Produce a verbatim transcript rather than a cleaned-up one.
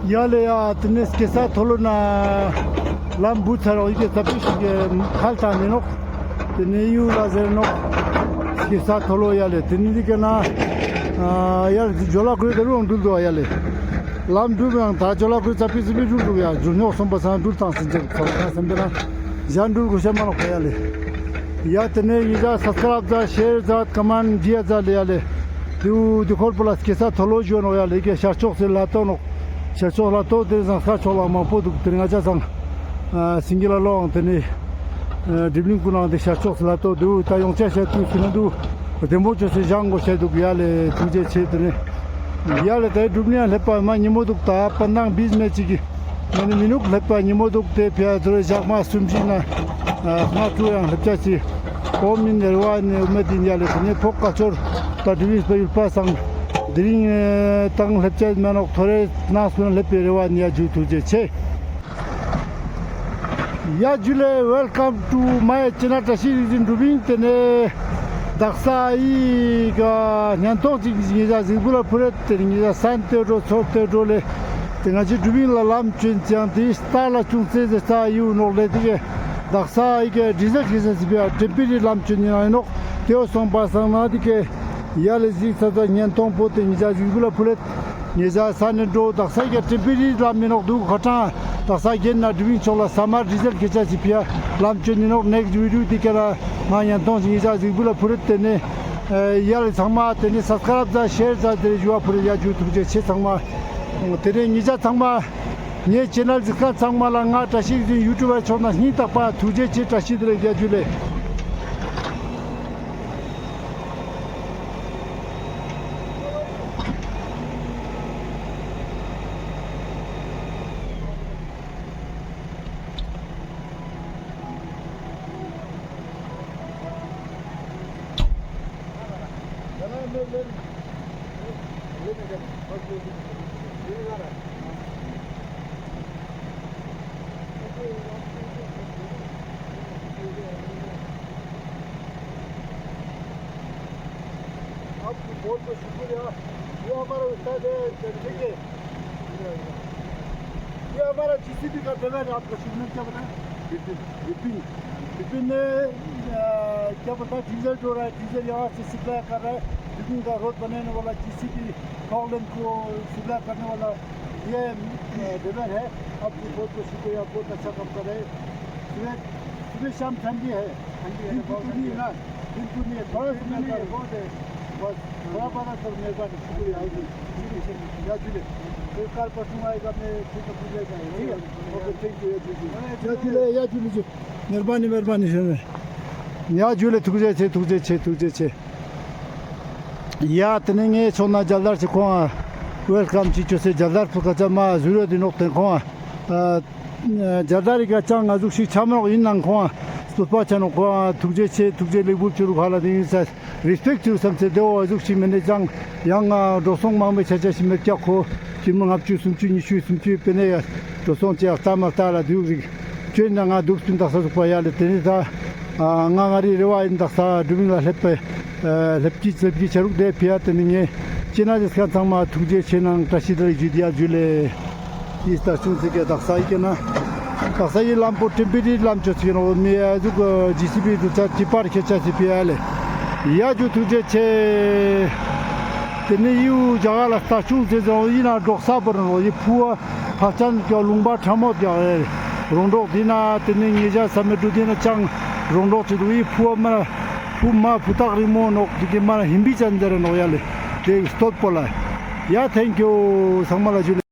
ཡ་ལེ་ཡ། ཏེ་ནེ་སྐྱེ་ས་ཐོ་ལོ་ན་ལམ་བུད་ཚར་རོག། ཡི་གེ་ས་པི་ཞིག་གི་ཁལ་ཏང་ནེ་ནོག། ཏེ་ནེ་ཡུ་ལ་ཟེར་ནོག་སྐྱེ་ས་ཐོ་ལོ། ཡ་ལེ་ཏེ་ནེ་འི་ཀ་ན་ཡར་ཇོ་ལ་ཀུ་རེ་ཏེ་རུ་འགྲུལ་དུག། ཡ་ལེ་ལམ་འགྲུལ་ཡང་ད་ཇོ་ལ་ཀུ་རེ་ཙ་པི་ཙ་པི་འགྲུལ་དུག། ཡ་ཇོ་ཉོག་སོང་པ་སང་འགྲུལ་ཏང་སིན་ཅེ་ཚོ་ལ་སེམས་པ་ན་ཞན་འགྲུལ་གོ་ཤ་མ་ནོག་པ། ཡ་ལེ། ཡ་ཏེ་ནེ་ཡི་ཇ་སབ་སི་ཀ་རབ་ཛད་ཤེར་ཛད་ཀོ་མེན་ཊ་ཛད་ལེ། ཡ་ལེ་དུ་དུ་ཁོར་པོ་ལ་སྐྱེ་ས་ཐོ་ལོ་ཞུ་ནོག། ཡ་ལེ་ཡི་གེ་ཤར་ཕྱོགས་སི་ལ་ཏོ་ནོག། ཤར་ཕྱོགས་ལ་ཏོ་ཏེ་ཟངས་དཀར་ཕྱོགས་ལ་མང་པོ་དུག། ཏེ་ནེ་ང་ཅ་ཚང་སིང་གེ་ལ་ལོང་ཏེ་ནེ་དྲིབ་ལིང་ཀུན་ནང་ཏེ་ཤར་ཕྱོགས་སི་ལ་ཏོ་དུ་ད་ཡོང་ཆ་ཤ་དུ་སུ་ན་དུ་དེ་མོ་ཅོས་སེ་ཞང་གོ་ཤ་དུག། ཡ་ལེ་ཐུགས་རྗེ་ཆེ། ཏེ་ནེ་ཡ་ལེ་ད་དྲིབ་ལིང་ལ་ལེབ་པ་མ་ཉི་མོ་དུག། ད་པ་ནང་བིས་མེ་ཅིག་གི་ང་ནི་མི་ནུག་ལེབ་པ་ཉི་མོ་དུག། ཏེ་ཕི་ཡ་ཐོ་རེ་ཞག་མ་སུམ་ཅིག་ན་ང་ཀྲུ་ཡང་ལེབ་ཆ་ཅི། ཨོམ་ཨིན་རེ་བ་ཨིན་ཨུ་མེད་ཨིན། ཡ་ལེ་ཏེ་ནེ་ཕོག་ཀ་ཆོར་ད་དྲིབ་ལིང་སྤེ་ཡུལ་པ་སང་དེ་རིང་ཏང་ལེབ་ཆ་མ་ནོག། ཐོ་རེ་ནང་སུ་ན་ལེབ་པའི་རེ་བ་ཨིན། ཡ་ཇུ་ཐུགས་རྗེ་ཆེ། ཡ་ཇུ་ལེ། Welcome to my channel བཀྲ་ཤིས་རིག་འཛིན་དྲུབ་ཨིན། ཏེ་ནེ་དག་ས་འི་ཀ་ཉན་ཐོང་ཅིག་ཉེ་ཞ་གཟིགས་འབུལ་ལ་ཕུལ་རེད། ཏེ་ཉེ་ཞ་སན་ཏེ་འགྲོ་ཚོར་ཏེ་འགྲོ་ལེ། ཏེ་ང་ཅི་དྲུབ་ཨིན་ལ་ལམ་ཅོན་ཅང་ཏེ་སྟ་ལ་ཅུང་ཙེ་ཟེར་ས་ཡུ་ནོག་ལེ། ཏེ་གེ་དག་ས་འི་ཀ་ཌི་ཟལ་ཁེ་ས་སི་ཕི་ཡ་ཊེམ་པོ་རེ་རི་ལམ་ཅོན་ཨིན་ནོག། ཏེ་བོ་སོང་པ་སང་ན་ཏེ་གེ་ཡ་ལེ་གཟིགས་ས་ཉན་ཐོང་པོ་ཏེ་ཉེ་ཞ་གཟིགས་འབུལ་ལ་ཕུལ་རེད། ཉེ་ཞ་སན་ཏེ་འགྲོ་དག་ས་ཀ་ཊེམ་པོ་རེ་རི་ལམ་མི་ནོག་དུག་ཁ་ཏང་། དག་ས་གེན་ན་དྲུབ་ཨིན་ཕྱོགས་ལ་ས་མར་ཌི་ཟལ་ཁེ་ཆ་ཅི་ཕི་ཡ་ལམ་ཅོན་ཨིན་ནོག། ནེགསི་ཊི་བི་ཌི་ཡོ་ཏེ་ཀ་ན་མ་ཉན་ཐོང་ཞིག་ཉེ་ཞ་གཟིགས་འབུལ་ལ་ཕུལ་རེད། ཏེ་ནེ་ཡ་ལེ་ཚང་མ་ཏེ་ནེ་སབ་སི་ཀ་རབ་ཛད་ཤེར་ཛད་ཏེ་ཞུ་བ་ཕུལ་རེད། ཡ་ཇུ་ཐུགས་རྗེ་ཆེ་ཚང་མ། ཏེ་ནེ་ཉེ་ཞ་ཚང་མ་ངའི་ཆེ་ནལ་གཟིགས་ཁན་ཚང་མ་ལ་ང་བཀྲ་ཤིས་རིག་འཛིན་ཡུ་ཊུབ་པར་ཕྱོགས་ནེ་སྙིང་ཐག་པ་ཐུགས་རྗེ་ཆེ། བཀྲ་ཤིས་བདེ་ལེགས། ཡ་ཇུ་ལེ། आपको बहुत बहुत शुक्रिया। ये हमारा उस्ताद है, ठीक है। ये हमारा जीसीबी का ड्राइवर है, आपका शुभ नाम क्या बताया? विपिन। विपिन। विपिन ने, अ, क्या बोलता है, डीजल ढो रहा है, डीजल यहाँ से सप्लाई कर रहा है। विपिन का रोड बनाने वाला, जीसीबी प्रॉब्लम को सप्लाई करने वाला ये, अ, ड्राइवर है। आपको बहुत बहुत शुक्रिया, बहुत अच्छा काम कर रहे हैं। सुबह, सुबह शाम ठंडी है। ठंडी है, दिन बहुत तो नहीं है ना, दिन तो नहीं है, थोड़ा सा नहीं है, बहुत है। बस, थोड़ा बड़ा सर, मेहरबानी, शुक्रिया। या जुले। फिर कल परसों आएगा, मैं फिर तो पूछ लेगा, ठीक है? ओके, थैंक यू, या जुले। या जुले, या जुले, जुले। मेहरबानी, मेहरबानी, सर। या जुले, थुक जे छे, थुक जे छे, थुक जे छे। ཡ་ཏེ་ནེ་ངའི་ཕྱོགས་ནེ་ཇལ་དར་ཅིག་ཁོང་ང་ཝེལ་ཀམ་ཅིག་ཅོས་སེ་ཇལ་དར་ཕུལ་ཁ་ཆ་མ་ཟུར་ཡོད་དེ་ནོག། ཏེ་ཁོང་ང་ཨ་ཇལ་དར་རི་ཀ་ཅང་ང་ཟུག་ཤིག་ཆ་མ་ནོག། ཨིན་ནའང་ཁོང་ང་སྤོབས་པ་ཆ་ནོག། ཁོང་ང་ཐུགས་རྗེ་ཆེ། ཐུགས་རྗེ་ལེགས་འབུལ་ཅོ་རུག་ཧ་ལ་ཏེ་ཨིན་ས་རེས་པེཀྚ་ཅོ་རུག་སམ་སེ་ཏེ་བོ་ཟུག་ཤིག་མེན་ནེ་ཅང་ཡང་ང་འགྲོ་སོང་མང་མེ་ཆ་ཆ་ཤིག་མེད་ཀྱག་ཁོ་ཅི་མོ་ལྔ་བཅུ་སུམ་ཅུ་ཉི་ཤུ་སུམ་ཅུ་པེ་ནེ་ཡ་འགྲོ་སོང་ཅི་ཡ་ལྟ་མ་ལྟ་ལ་དུག་རིག་ཅོས་ན་ང་དུག་སྤུན་དག་ས་ཟུག་པ་ཡ་ལེ། ཏེ་ནེ་ད་ང་ང་རི་རེ་བ་ཨིན་དག་ས་དྲུབ་ཨིན་ལ་ལེབ་པེ་ལེབ་ཀྱི་ལེབ་ཀྱི་ཆ་རུག་ཏེ་ཕི་ཡ་ཏེ་ནེ་ངའི་ཅི་ན་ཅི་སྐད་ཚང་མ་ཐུགས་རྗེ་ཆེ་ནང་བཀྲ་ཤིས་བདེ་ལེགས་ཞུ་དི་ཡ་ཇུ་ལེ། ཨི་སྟ་ཆུང་ཚེ་གེ་དག་ས་ཨི་ཀེ་ན་དག་ས་ཨི་ལམ་པོ་ཊེམ་པོ་རེ་རི་ལམ་ཅོ་ཚེ་ནོ་མི་ཡ་ཟུག་ཇི་སི་བི་དུ་ཆ་ཏི་པར་ཁེ་ཆ་སི་ཕི་ཡ་ལེ། ཡ་ཇུ་ཐུགས་རྗེ་ཆེ། ཏེ་ནེ་ཡུ་ཇ་ག་ལ་སྟ་ཆུང་ཚེ་ཟོ་ཨི་ན་འབྲོག་ས་བར་ནོ་ཨི་ཕུ་བ། ཕ་ཅན་གྱི་ལུང་པ་ཁྲ་མོ་རྒྱག་རེ། རོང་འབྲོག་འདི་ན་ཏེ་ནེ་ཉེ་ཞ་ས་མེ་འབྲུ་འདི་ན་ཅང་རོང་འབྲོག་ཅིག་དུག། ཡི་ཕུ་བ་མ་ཕུ་མ་ཕུ་ཐག་རིང་མོ་ནོག། འདི་གི་མ་ཧིམ་པི་ཅན་ཟེར་ནོག་ཡ་ལེ། ཏེ་སྟོད་པོ་ལ། ཡ་ཐེང་ཀྱུ་ཚང་མ་ལ་ཇུ་ལེ།